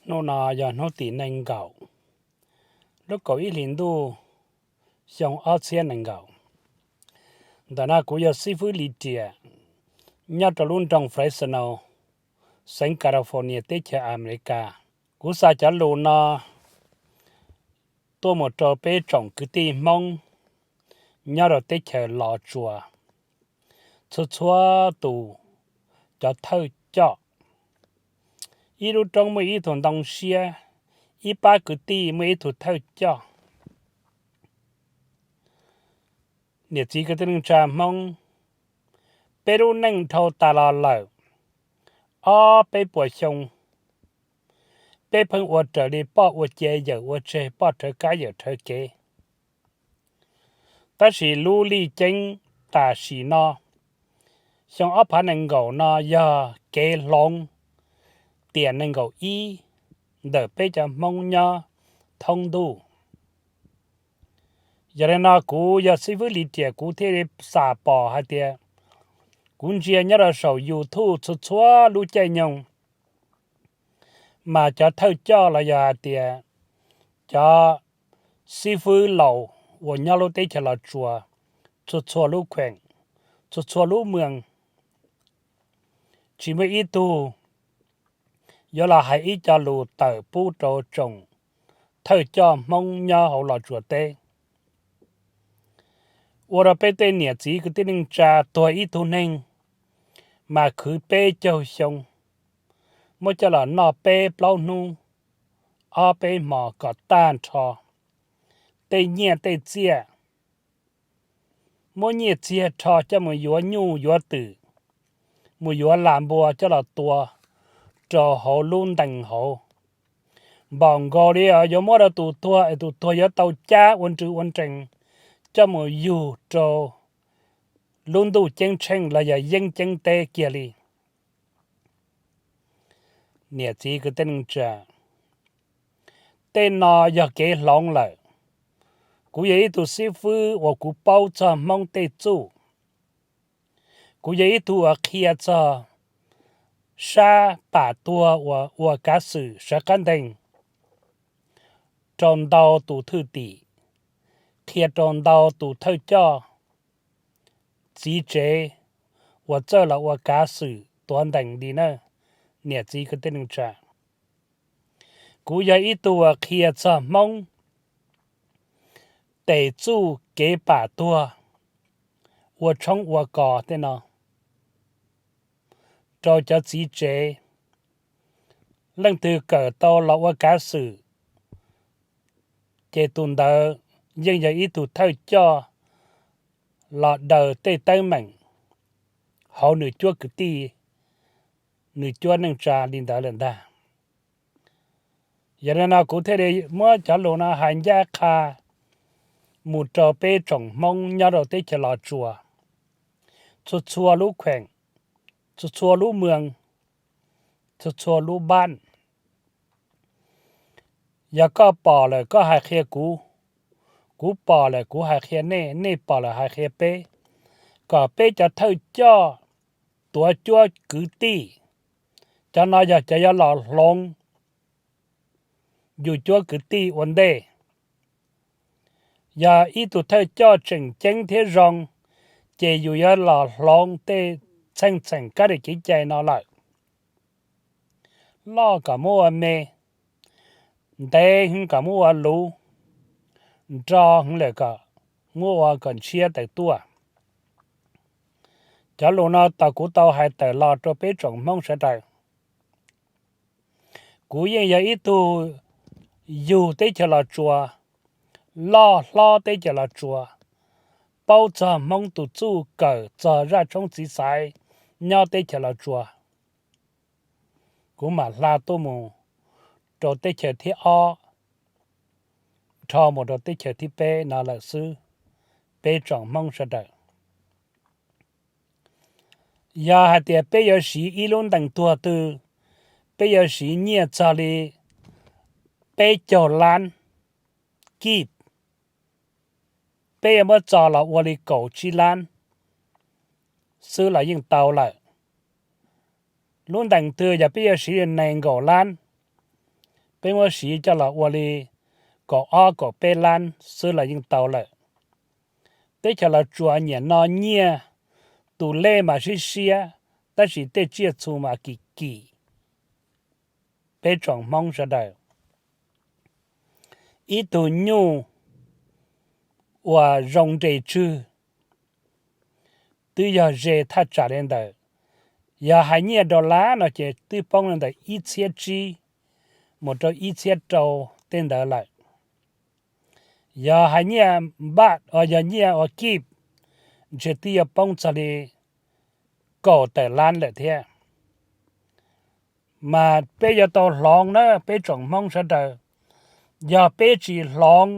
Hnub no yog hnub tim nees nkaum, lub kaum ib hlis ntuj, xyoo ob txhiab nees nkaum. Ntawm no kuv yog xib fwb Lis Riam, nyob rau lub nroog Fresno, xeev California, teb chaws Amelikas. Kuv xa cov lus no tuaj mus rau peb tsoom kwv tij Hmoob nyob rau teb chaws Los Tsuas, txhua txhua tus cov thawj coj. Ib lub roob muaj ib tug ntoo siab, ib pab kwv tij muaj ib tug thawj coj. Niam txiv kwv tij neej tsa Hmoob, peb lub neej dhau tas los lawm ob peb puas xyoo, peb pheej ua raws li poj ua cia yawm ua tseg, poj rhawv kab yawm rhawv kev. Tab sis lub lij ceeb tam sim no, xyoo ob phav nees nkaum no yog kev hloov tiam nees nkaum ib ntawm peb cov Hmoob nyob thoob ntuj. Yog li no kuv yog xib fwb Lis Riam, kuv thiaj li xam pom hais tias kuv ntsia nyob rau saum YouTube txhua txhua lub caij nyoog, mas cov thawj coj los yog hais tias cov xib fwb laus uas nyob lub teb chaws Los Tsuas, txhua txhua lub kheem, txhua txhua lub moos, tsis muaj ib tug yuav los hais ib co lus tawm pub rau tsoom thawj coj Hmoob nyob hauv Los Tsuas teb. Ua rau peb tej niam txiv kwv tij neej tsa tuag ib tug neeg mas khwv peb caug xyoo, muab coj los noj peb plaub hnub, ob peb hmos kom tag nrho tej nyiaj tej txiaj, muab nyiaj txiag rho coj mus yuav nyuj yuav twm, mus yuav las npua coj los tua rau hauv lub ntees hauv. Npaum nkaus li yuav muab rau tus tuag es tus tuag yuav tau cab ua nrws ua nrees coj mus yug rau lub ntuj ceeb tsheej los yog yeeb ceeb teb kiag li. Niam txiv kwv tij neej tsa, tej no yog kev hloov lawm. Kuv yog ib tug xib fwb uas kuv paub txog Hmoob tej txuj. Kuv yog ib tug uas qhia txog sab pam tuag uas ua kav xwm sawv qab nteeg rau ntau tus thwj tim, qhia rau ntau tus thawj coj, txiv tsev uas txawj los ua kav xwm tuav ntees li na, niam txiv kwv tij neej tsa. Kuv yog ib tug uas qhia txog Hmoob tes txuj kev pam tuag, ua tshoob ua kos tej no rau cov txiv tsev. Leej twg kawm tau los ua kav xwm, ces tus ntawd yeej yog ib tug thawj coj los daws tej teeb meem hauv nws cuab kwv tij, nws cuab neej tsa li ntawd lawm ntag. Yog li no kuv thiaj li muab cov lus no hais ncaj qha mus rau peb tsoom Hmoob nyob rau teb chaws Los Tsuas, txhua txhua lub kheem, txhua txhua lub moos, txhua txhua lub npab. Yog koj pom lawm koj hais qhia kuv, kuv pom lawm kuv hais qhia nej, nej pom lawm hais qhia peb, kom peb cov thawj coj tuav cuab kwv tij, cov no yog cov yuav los hloov yus cuab kwv tij ua ntej. Yog ib tug thawj coj tseem ceeb thiab zoo, ces yus yuav los hloov tej txheej txheem kab li kev cai no lawm. Loj kom muab ua me, ntev heev kom muab ua luv, nro heev lawm kom muab ua kom ntshiab tawm tuaj. Cov lus no tau kuv tau hais tawm los rau peb tsoom Hmoob sawv daws. Kuv yeej yog ib tug yug teb chaws Los Tsuas, loj hlob teb chaws Los Tsuas, paub txog Hmoob tus txuj kawm txog zaj tshoob txiv xaiv nyob teb chaws Los Tsuas. Kuv mam hla tuaj mus rau teb chaws thib ob, rho mus rau teb chaws thib peb no lawm xwb, peb tsoom Hmoob sawv daws. Yog hais tias peb yuav siv ib lub ntees tuag twg, peb yuav siv nyiaj txog li peb caug lab kib, peb yuav muab txo los ua li kaum tsib lab xwb los yeej tau lawm. Lub ntees twg yog peb yuav siv li nees nkaum lab, peb muab siv coj los ua li kaum ob kaum peb lab xwb los yeej tau lawm. Teb chaws Los Tsuas niaj no nyiaj tus lej mas siab siab, tab sis tej tsiaj txhu mas kim kim. Peb tsoom Hmoob sawv daws, ib tug nyuj uas zoo nres tswg twb yog ze thaj tsam li ntawm, yog hais nyiaj dollar no ces twb poob li ntawm ib txhiab tsib mus rau ib txhiab rau tej ntawd lawm. Yog hais nyiaj npaj, yog nyiaj ua kib, ntshe twb yuav poob txog li kaum tawm lab lawm thiab. Mas peb yuav tau hloov na peb tsoom Hmoob sawv daws. Yog peb tsis hloov,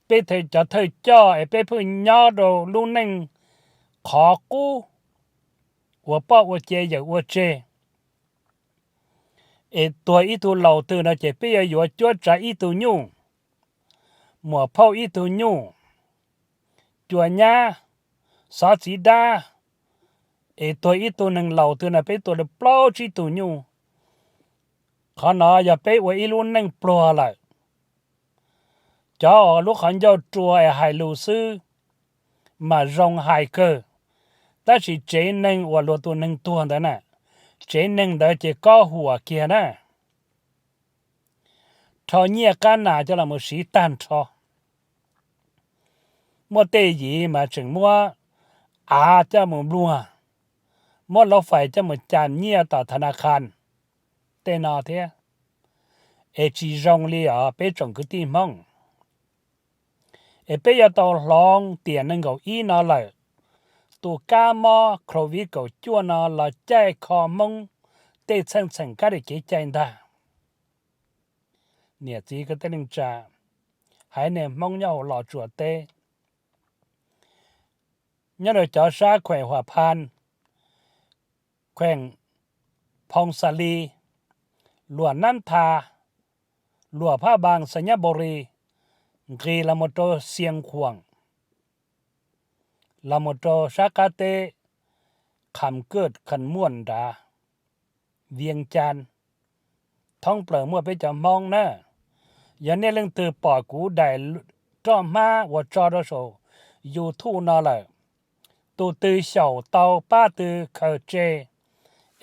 peb cov thawj coj es peb pheej nyob rau lub neej qhov qub, ua poj ua ce yawm ua tseg, es tuag ib tug laus twg no ces peb yuav yuav cuab tsav ib tug nyuj, muam phauj ib tug nyuj, cua nyab, xov txiv dab, es tuag ib tug neeg laus twg no peb tuag li plaub tsib tug nyuj. Qhov no yog peb ua ib lub neej pluag lawm. Cov uas lub qhov ncauj rua es hais lus xwb mas zoo hais kawg, tab sis tsev neeg uas luag tus neeg tuag ntawd na, tsev neeg ntawd ces kob huam kiag na. Rho nyiaj qab nas coj los mus siv tag nrho. Muaj tej yim mas tseem muab av coj mus npluag, muab lauj fais coj mus cas nyiaj tom tha na khas tej no thiab. Es tsis zoo li os peb tsoom kwv tij Hmoob. Es peb yuav tau hloov tiam nees nkaum ib no lawm, tus kab mob Covid kaum cuaj no los caij kho Hmoob tej txheej txheem kab li kev cai ntag. Niam txiv kwv tij neej tsa, haiv neeg Hmoob nyob hauv Los Tsuas teb, nyob rau cov sab khueem Huam Phas, khueem Phoo Xa Li, Luam Nab Tha, Luam Phaj Npas, Xas Nyab Npau Ri, nqis los mus rau Xia Khuam, los mus rau sab qab teb Kham Kwj, Kham Muaj nrad, Vias Cas, thoob plaws muaj peb cov Hmoob na. Yog nej leej twg pom kuv daim roj hmab uas tso rau saum YouTube no lawm, tus twg xyaum tau pab twg khaws tseg,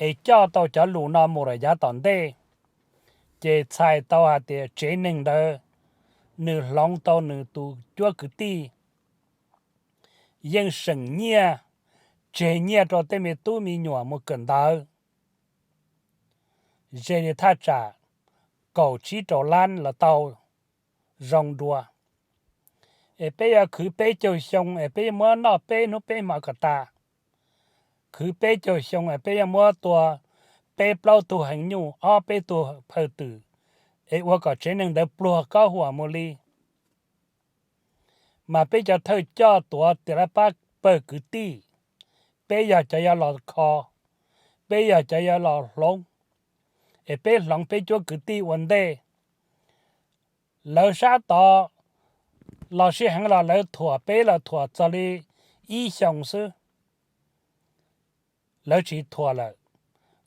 es coj tau cov lus no mus rau yav tom ntej, ces txhais tau hais tias tsev neeg ntawd nws hloov tau nws tus cuab kwv tij, yeej seem nyiaj, tseg nyiaj rau tej me tub me nyuam mus kawm ntawv, ze li thaj tsam kaum tsib rau lab los tau zoo dua. Es peb yuav khwv peb caug xyoo es peb yuav muab noj peb hnub peb hmo kom tas. Khwv peb caug xyoo es peb yuav muab tua peb plaub tug heev nyuj, ob peb tug phawj twm, es ua kom tsev neeg ntawd pluag kob huam mus li. Mas peb cov thawj coj tuav tias lawv pab pawg kwv tij, peb yog cov yuav los kho, peb yog cov yuav los hloov, es peb hloov peb cuab kwv tij ua ntej. Lawv sab tod los sij heev los lawv thuam peb los thuam txog li ib xyoos xwb, lawv tsis thuam lawm,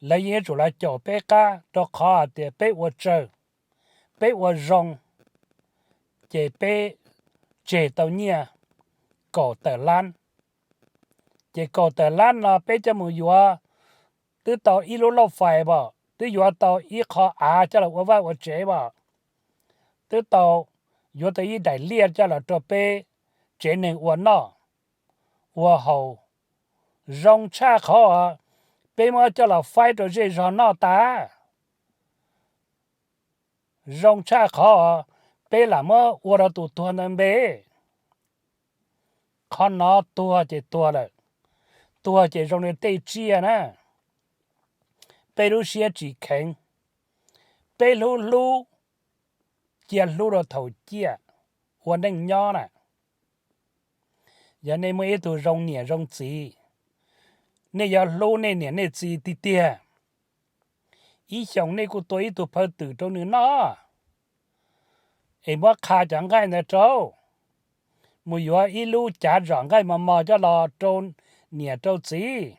lawv yeej yuav tsum los caum peb qab rau qhov hais tias peb ua tsawg, peb ua zoo, ces peb tseg tau nyiaj kaum tawm lab. Ces kaum tawm lab no peb coj mus yuav twb tau ib lub lauj fais pom, twb yuav tau ib qho av coj los ua vaj ua tsev pom, twb tau yuav tau ib daim liaj coj los rau peb tsev neeg ua noj ua haus. Zoo tshaj qhov peb muab coj los faib rau zej zog noj tas. Zoo tshaj qhov peb lam muab ua rau tus tuag ntawd npe. Qhov no tuag ces tuag lawm, tuag ces zoo li tej tsiaj na. Peb lub siab tsis kheev, peb hlub hlub, cia hlub rau thaum ciaj ua neej nyob na. Yog nej muaj ib tug zoo niam zoo txiv, nej yuav hlub nej niam nej txiv tiag tiag. Ib xyoos nej kuj tua ib tug phawj twm rau nws noj, es muab qha cov nqaij ntawd rau, mus yuav ib lub cav zom nqaij mos mos coj los rau niam rau txiv,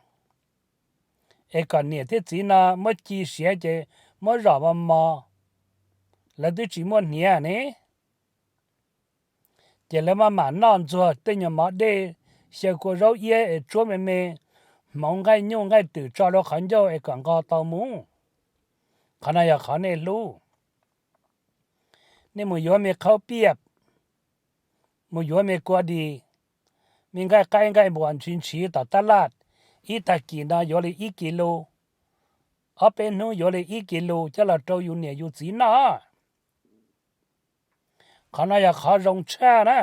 es kom niam thiab txiv no muab ci siav ces muab zom mos mos, lawv twb tsis muaj hniav ne. Ces lawv maj mam noj ntxuag tej nyuag mov dej, xyaw kua zaub iab es tsuab me me, hmoov nqaij nyuj nqaij twm tso rau qhov ncauj es kom nqos tau mus. Qhov no yog qhov nej hlub. Nej mus yuav me qhaub piaj, mus yuav me kua dis, me nqaij qaib nqaij npuas ntshiv ntshiv tom tab laj, ib tag kis no yuav li ib kis lus, ob peb hnub yuav li ib kis lus coj los rau yus niam yus txiv noj. Qhov no yog qhov zoo tshaj na.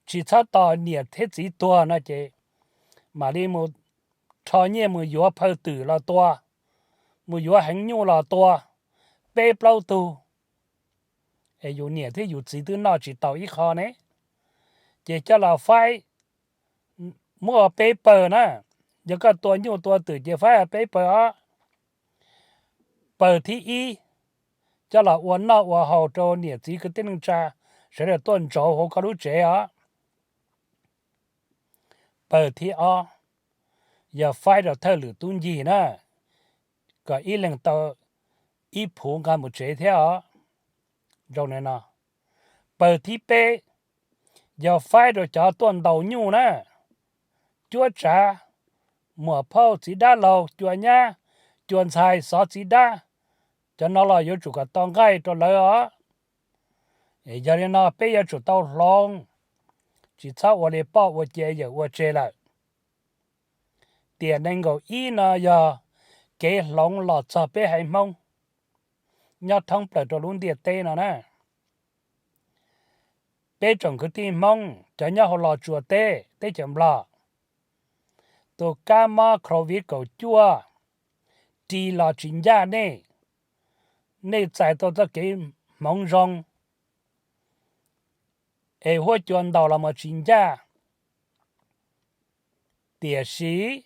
Tsis txhob tos niam thiab txiv tuag no ces mam li mus rho nyiaj mus yuav phaw twm los tua, mus yuav heev nyuj los tua, peb plaub tug, es yus niam thiab yus txiv twb noj tsis tau ib qho ne. Ces coj los faib, muab ua peb pawg na. Yog koj tua nyuj tua twm ces faib ua peb pawg os. Pawg thib ib coj los ua noj ua haus rau niam txiv kwv tij neej tsa sawv daws tuaj ntsauv hauv koj lub tsev os. Pawg thib ob yog faib rau thawj lwm tub ncig na, kom ib leeg tau ib phuv nqa mus tsev thiab os. Zoo li no. Pawg thib peb yog faib rau cov tuaj ntaus nyuj na, cuab tsav, muam phauj txiv dab laug, cua nyab, cua ntxhais, xov txiv dab, cov no los yuav tsum kom tau nqaij rau lawv os. Yog li no peb yuav tsum tau hloov, tsis txhob ua li poj ua ce yawm ua tseg lawm. Tiam nees nkaum ib no yog kev hloov los txog peb haiv Hmoob nyob thoob plaws rau lub ntiaj teb no na. Peb tsoom kwv tij Hmoob cov nyob hauv Los Tsuas teb teb chaws Nplog, tus kab mob Covid kaum cuaj ris los tsis ncaj nej, nej txais tau txoj kev hmoov zoo es huab cua ntaus los mus tsis ncaj. Tiam sis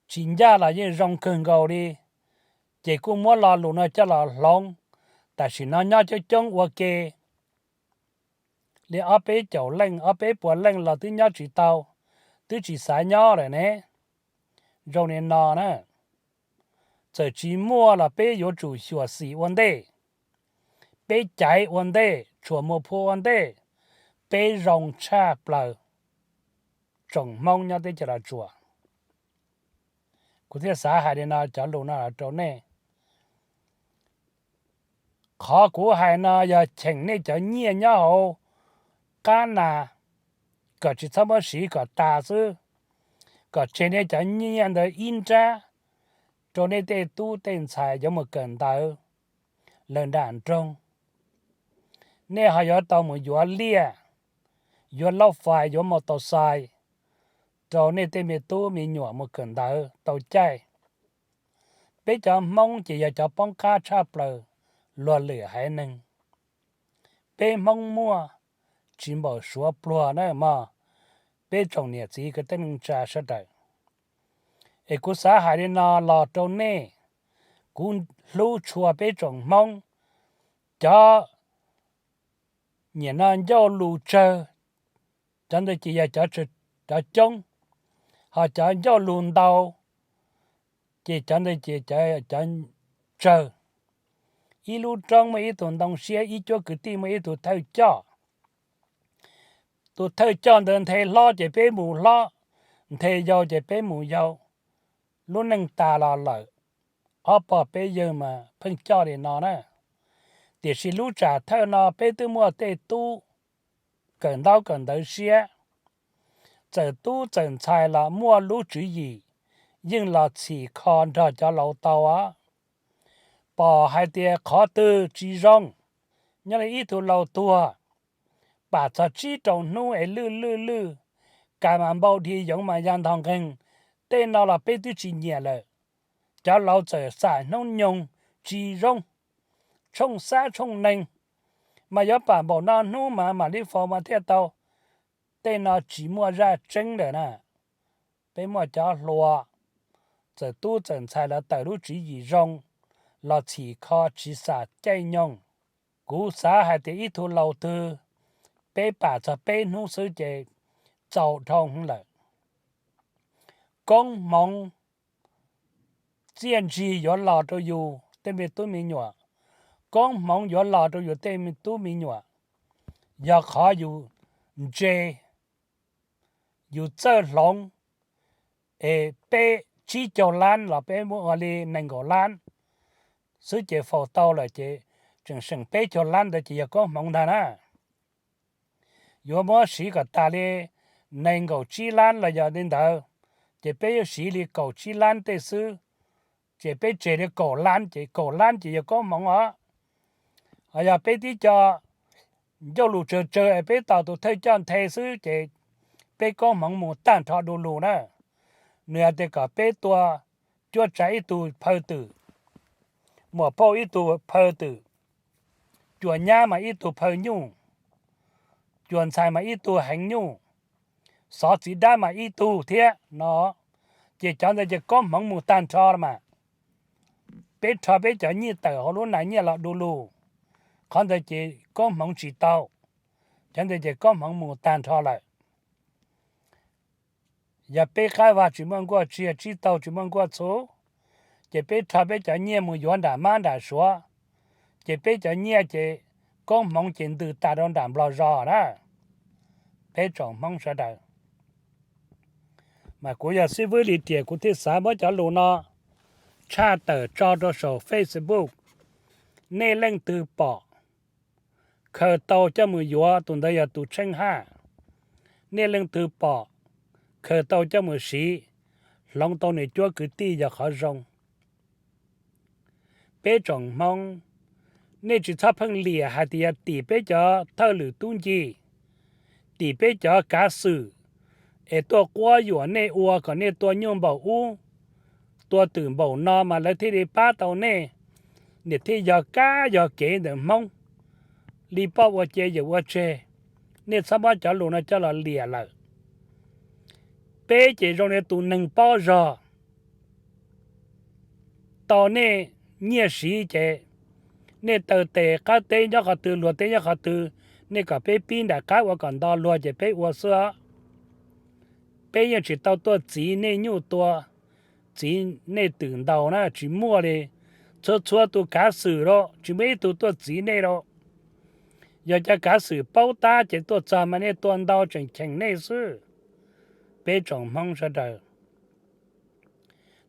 tsis ncaj los yeej zoo kawg nkaus li, ces kuj muab lo lus no coj los hloov. Tam sim no nyob coob coob ua ke li ob peb caum leej ob peb puas leej los twb nyob tsis tau, twb tsis xav nyob lawm ne. Zoo li no na, txawm tsis muaj los peb yuav tsum xyuam xim ua ntej, peb caiv ua ntej, tshuam muas phua ua ntej, peb zoo tshaj plaws tsoom Hmoob nyob teb chaws Los Tsuas. Kuv thiaj xav hais li no cov lus no los rau nej. Qhov kuv hais no yog cheem nej cov nyiaj nyob hauv qab nas kom tsis txhob muab siv kom tas xwb, kom tseg nej cov nyiaj ntawd ib nrab rau nej tej tub tej ntxhais yuav mus kawm ntawv lawm nram nroog. Nej ho yuav tau mus yuav liaj, yuav laub fais, yuav mos tos xais rau nej tej me tub me nyuam mus kawm ntawv tau caij. Peb cov Hmoob ces yog cov poob qab tshaj plaws luag lwm haiv neeg. Peb Hmoob muaj, tsis npaum Suav pluag na mog, peb tsoom niam txiv kwv tij neej tsa sawv daws. Es kuv xav hais li no los rau nej, kuv hlub tshua peb tsoom Hmoob, cov nyiam no ncauj lus tsawg, cov ntawd ces yog cov coob, ho cov ncauj lus ntau ces cov ntawd ces cov tsawg. Ib lub roob muaj ib tug ntoo siab, ib cuab kwv tij muaj ib tug thawj coj. Tus thawj coj ntawd nthe hlob ces peb mus hlob, nthe yau ces peb mus yau. Lub neej tas los lawm, ob pog peb yawg mas pheej coj li no na. Tiam sis lub tsam thawj no peb twb muaj tej tub kawm ntaub kawm ntawv siab, txawm tub txawm ntxhais los muaj lub tswv yim, yeej los txhim kho nrog cov laus tau os. Pom hais tias qhov twg tsis zoo, nyob li ib tug laus tuag, pam txog tsib rau hnub es lwj lwj lwj, kas mas npau dhi, yoov mas ya nthos nqeeg, tej no los peb twb tsis nyiam lawm. Cov laus txawm xam hnub nyoog tsis zoo, tshooj xab tshooj neeg, mas yuav pam npaum no hnub mas mam li faus mas thiaj tau. Tej no tsis muaj zaj tseeb lawm na. Peb muaj cov hluas, txawm tub txawm ntxhais los tawm lub tswv yim zoo, los txhim kho tsis xam caij nyoog. Kuv xav hais tias ib tug laus twg, peb pam txog peb hnub xwb ces txaus dhau lawm. Koob hmoov txiaj ntsig yuav los rau yus tej me tub me nyuam. Koob hmoov yuav los rau yus tej me tub me nyuam yog qhov yus ntse, yus txawj hloov, es peb tsib caug lab los peb muab ua li nees nkaum lab xwb ces faus tau lawm ces tseem seem peb caug lab ntawd ces yog koob hmoov ntag na. Yuav muab siv kom tas li nees nkaum tsib lab los yog li ntawd, ces peb yuav siv li kaum tsib lab tej xwb, ces peb tseg li kaum lab ces kaum lab ces yog koob hmoov os. Ho yog peb tib co ncauj lus tsawg tsawg es peb tos tus thawj coj nthe xwb ces peb koob hmoov mus tag nrho du lug na. Nws hais tias kom peb tua cuab tsav ib tug phaw twm, muam phauj ib tug phaw twm, cua nyab mas ib tug phaw nyuj, cua ntxhais mas ib tug heev nyuj, xov txiv dab mas ib tug thiab no, ces cov ntawd ces koob hmoov mus tag nrho los mas. Peb rho peb cov nyiaj tawm hauv lub nas nyiaj los du lug, qhov ntawd ces koob hmoov tsis tau, cov ntawd ces koob hmoov mus tag nrho lawm. Yog peb qab vag tsis muaj nkuaj tsiag, tsib taug tsis muaj nkuaj txhuv, ces peb rho peb cov nyiaj mus yuav nram mab nram suav, ces peb cov nyiaj ces koob hmoov ces ntws tas rau nram nplog zos na. Peb tsoom hmoob sawv daws, mas kuv yog xib fwb Lis Riam kuv thiaj xav muab cov lus no tshaj tawm tso rau saum Facebook. Nej leej twg pom khaws tau coj mus yuav, tus ntawd yog tus tsheej haj. Nej leej twg pom khaws tau coj mus siv, hloov tau nws cuab kwv tij yog qhov zoo. Peb tsoom hmoob, nej tsis txhob pheej liam hais tias yog tim peb cov thawj lwm tub ncig, tim peb cov kav xwm es tuaj quab yuam nej ua kom nej tua nyuj npaum ub, tua twm npaum no mas lawv thiaj li pab tau nej, niam thiaj yog kab yog kev ntawm hmoob li poj ua ce yawm ua tseg. Nej txhob muab cov lus no coj los liam lawm. Peb ces zoo li tus neeg paub zog, tau nej nyiaj siv ces nej taw tes qab teb nyob qhov twg luag teb nyob qhov twg, nej kom peb pib nram qab ua kom nto luag ces peb ua xwb. Peb yeej tsis tau tuaj txiv nej nyuj tua, txiv nej twm ntaus na, tsis muaj li. Txhua txhua tus kav xwm los tsis muaj ib tug tuaj txiv nej los. Yog cov kav xwm paub tab ces tuaj txog mas nej tua ntau tseem cheem nej xwb, peb tsoom hmoob sawv daws.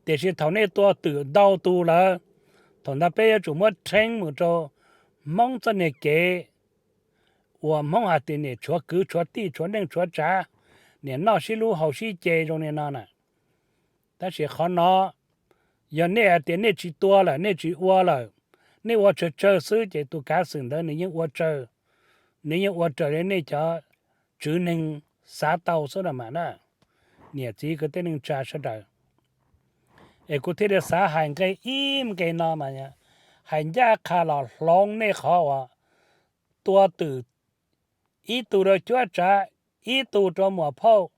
Tiam sis thaum nej tua twm ntau tus lawm, thaum ntawd peb yuav tsum muab rheeb mus rau hmoob txoj niag kev uas hmoob hais tias niam tshuav kwv tshuav tij tshuav neej tshuav tsav, niam noj sib hlub haus sib ce zoo li no na. Tab sis qhov no, yog nej hais tias nej tsis tua lawm, nej tsis ua lawm, nej ua tsawg tsawg xwb ces tus kav xwm ntawd nws yeej ua tsawg, nws yeej ua raws li nej cov tswv neeg xav tau xwb no mas na, niam txiv kwv tij neej tsa sawv daws. Es kuv thiaj li xav hais nqe ib nqe no mas hais ncaj qha los hloov nej qhov uas tua twm, ib tug rau cuab tsav, ib tug rau muam phauj,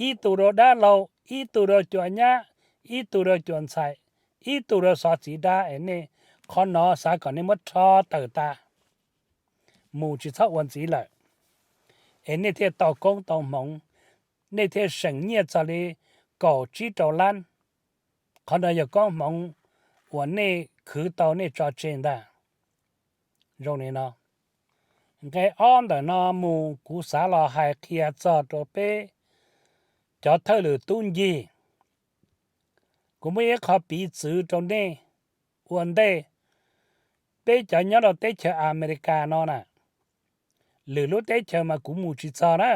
ib tug rau dab laug, ib tug rau cua nyab, ib tug rau cua ntxhais, ib tug rau xov txiv dab es nej, qhov no xav kom nej muab rho tawm tas mus tsis txhob ua ntxiv lawm, es nej thiaj tau koob tau hmoov, nej thiaj seem nyiaj txog li kaum tsib rau lab. Qhov no yog koob hmoov uas nej khwv tau nej tso tseg ntag. Zoo li no, nqe ob ntawm no mus kuv xav los hais qhia txog rau peb cov thawj lwm tub ncig. Kuv muaj ib qho piv txwv rau nej ua ntej. Peb cov nyob rau teb chaws Amelikas no na, lwm lub teb chaws mas kuv mus tsis txog na,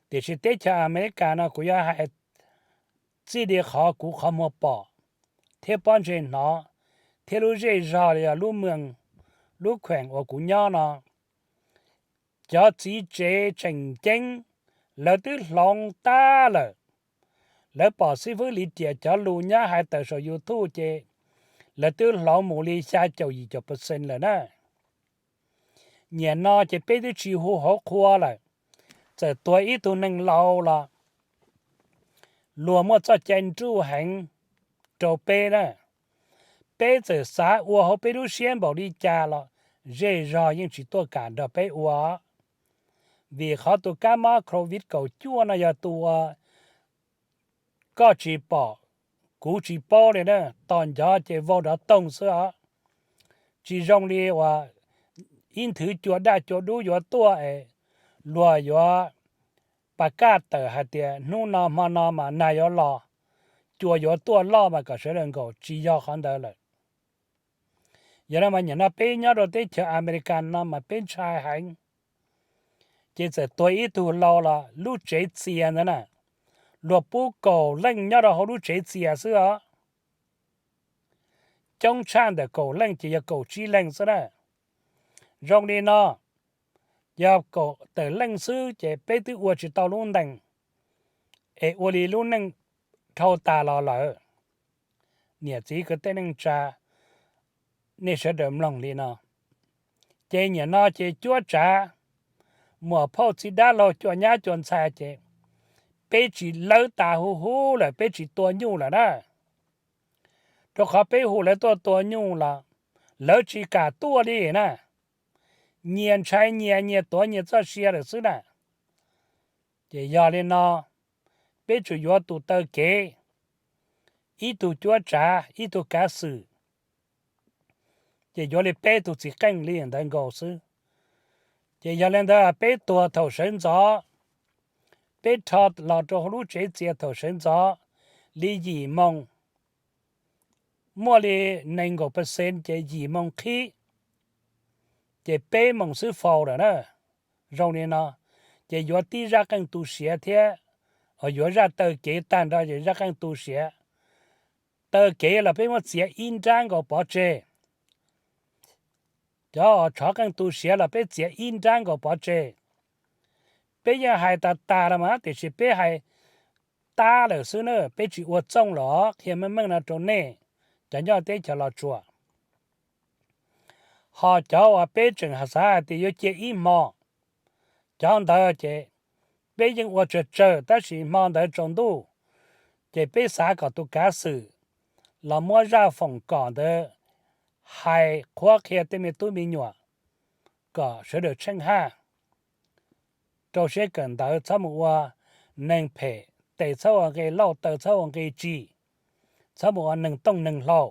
tiam sis teb chaws Amelikas no kuv yuav hais txij li qhov kuv qhov muag pom thiab pob ntseg hnov thiab lub zej zog los yog lub moos, lub kheem uas kuv nyob no, cov txiv tsev tseem ceeb lawv twb hloov tag lawm. Lawv pom xib fwb Lis Riam cov lus nyob hais tawm saum YouTube ces lawv twb hloov mus li xya caum yim caum percent lawm na. Nyiam no ces peb twb tsis hu hauv qhua lawm, txawm tuag ib tug neeg laus los luag muaj txoj cai nruj heev rau peb na. Peb txawm xav ua hauv peb lub siab npaum li cas los zej zog yeej tsis tuaj kam nrog peb ua. Vim qhov tus kab mob Covid kaum cuaj no yog tus uas koj tsis pom, kuv tsis paub li na, tos nco ces vau nrov toog xwb os. Tsis zoo li uas ib nthwv cua daj cua dub yuav tuaj es luag yuav pas kaj tawm hais tias hnub no hmo no mas nag yuav los, cua yuav tuaj loj mas kom sawv daws nkaum, tsis yog qhov ntawd lawm. Yog no mas nim no peb nyob rau teb chaws Amelikas no mas peb ntshai heev, ces txawm tuag ib tug lau los lub tsev txias ntawd na, luag pub kaum leej nyob rau hauv lub tsev txias xwb os. Coob tshaj ntawm kaum leej ces yog kaum tsib leeg xwb na. Zoo li no, yog kaum tawm leej xwb ces peb twb ua tsis tau lub ntees, es ua li lub neej dhau tas los lawm. Niam txiv kwv tij neej tsa, nej sawv daws mloog li no, ces nim no ces cuab tsav, muam phauj txiv dab laug cua nyab cua ntxhais ces peb tsis lawv tas hu hu lawm, peb tsis tua nyuj lawm na. Rau qhov peb hu lawv tuaj tua nyuj los lawv tsis kam tuaj li na, nyias ntshai nyias, nyias tuav nyias txoj sia lawm xwb na. Ces yog li no, peb tsuas yuav tus taw kev, ib tug cuab tsav, ib tug kav xwm, ces yuav li peb tug txiv qeej li ntawd nkaus xwb. Ces yog li ntawd peb tuag thaum sawv ntxov, peb rho los rau hauv lub tsev txias thaum sawv ntxov li yim moos, muaj li nees nkaum percent ces yim moos qhib, ces peb moos xwb faus lawm na. Zoo li no, ces yuav tib zaj qeej tu siav thiab, yuav zaj taw kev tag nrho ces zaj qeej tu siav. Taw kev los peb muab txiav ib nrab nkaus pov tseg, cov tshov qeej tu siav los peb txiav ib nrab nkaus pov tseg. Peb yeej hais tas tas los mas tiam sis peb hais tab lawm xwb na, peb tsis ua txooj los qhia meej meej no rau nej cov nyob teb chaws Los Tsuas. Ho cov uas peb tseem xav hais tias yuav cia ib hmo, cov ntawd ces peb yeej ua tsawg tsawg tab sis hmo ntawd tsaus ntuj, ces peb xav kom tus kav xwm los muab zaj foom kom ntawd hais qhuab qhia tej me tub me nyuam kom sawv daws tsheej haj, rau siab kawm ntawv, txhob mus ua neeg phem, tes txhob ua nqi lauj, taw txhob ua nqi tsim, txhob mus ua neeg tooj neeg hlau,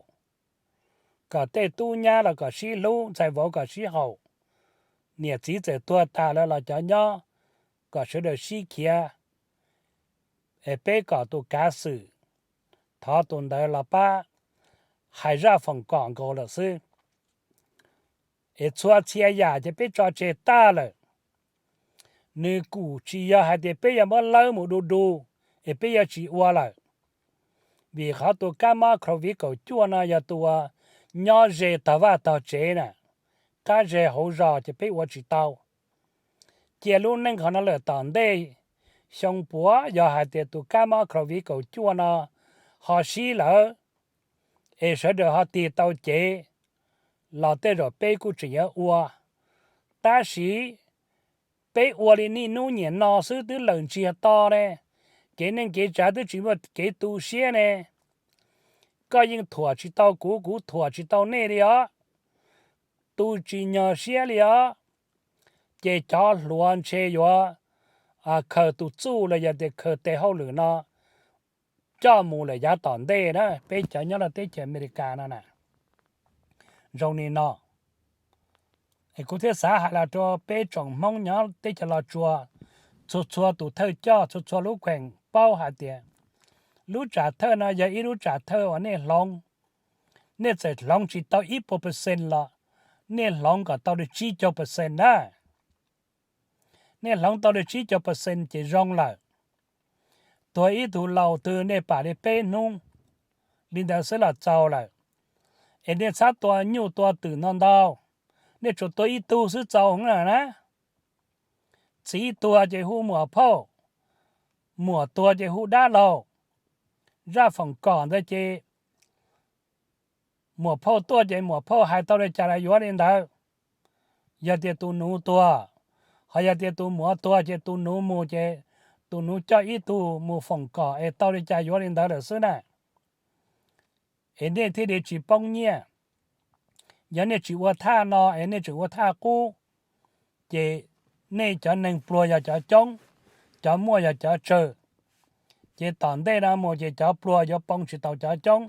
kom tej tub nyab los kom sib hlub, ntxhais vauv kom sib haum, niam txiv txawm tuag tas lawm los cov nyob kom sawv daws sib khiav, es peb kom tus kav xwm thov tus ntawd los pab hais zaj foom kom nkaus lawm xwb. Es txhua txhia yam ces peb tso tseg tag lawm. Nws kuj tsis yog hais tias peb yuav muab lawb mus du du es peb yuav tsis ua lawm, vim qhov tus kab mob COVID kaum cuaj no yog tus uas nyob ze tog vaj tog tsev na, qab ze hauv zos ces peb ua tsis tau. Cia lub neej qhov no lawm tom ntej xyoo puav yog hais tias tus kab mob COVID kaum cuaj no ho sib lawm, es sawv daws ho tig tau cev los tej zaum peb kuj tseem yuav ua. Tab sis peb ua li niaj hnub niaj no xwb twb lawm ntsiag to ne, kev neej kev tsav twb tsis muaj kev tu siab ne. Koj yeej thuam tsis tau kuv, kuv thuam tsis tau nej li os, tu tsis nyog siab li os. Ces cov hluas ntshe yuav khaws tus txuj los yog tias khaws tes hauj lwm no coj mus lawm yav tom ntej na, peb cov nyob rau teb chaws Amelikas no na. Zoo li no, es kuv thiaj xav hais los rau peb tsoom Hmoob nyob teb chaws Los Tsuas, txhua txhua tus thawj coj, txhua txhua lub kheem paub hais tias lub tsam thawj no yog ib lub tsam thawj uas nej hloov, nej txawm hloov tsis tau ib puas percent los nej hloov kom tau li tsib caug percent na. Nej hloov tau li tsib caug percent ces zoo lawm. Tuag ib tug laus twg nej pam li peb hnub li ntawd xwb los txaus lawm. Es nej txhob tua nyuj tua twm ntau ntau, nej tsuas tua ib tug xwb txaus heev lawm na. Txiv tuag ces hu muam phauj, muam tuag ces hu dab laug. Zaj foom kom ntawd ces muam phauj tuaj ces muam phauj hais tau li cas los yuav li ntawd. Yog tias tus nuv tuag, ho yog tias tus muam tuag ces tus nuv mus ces tus nuv coj ib tug mus foom kom es tau li cas yuav li ntawd lawm xwb na. Es nej thiaj li tsis poob nyiaj. Yog nej tsis ua thaj no es nej tseem ua thaj qub, ces nej cov neeg pluag yog cov coob, cov muaj yog cov tsawg, ces tom ntej no mus ces cov pluag yuav poob tsis tau cov coob,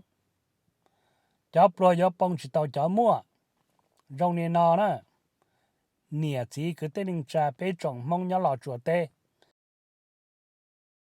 cov pluag yuav poob tsis tau cov muaj. Zoo li no na, niam txiv kwv tij neej tsa peb tsoom Hmoob nyob Los Tsuas teb,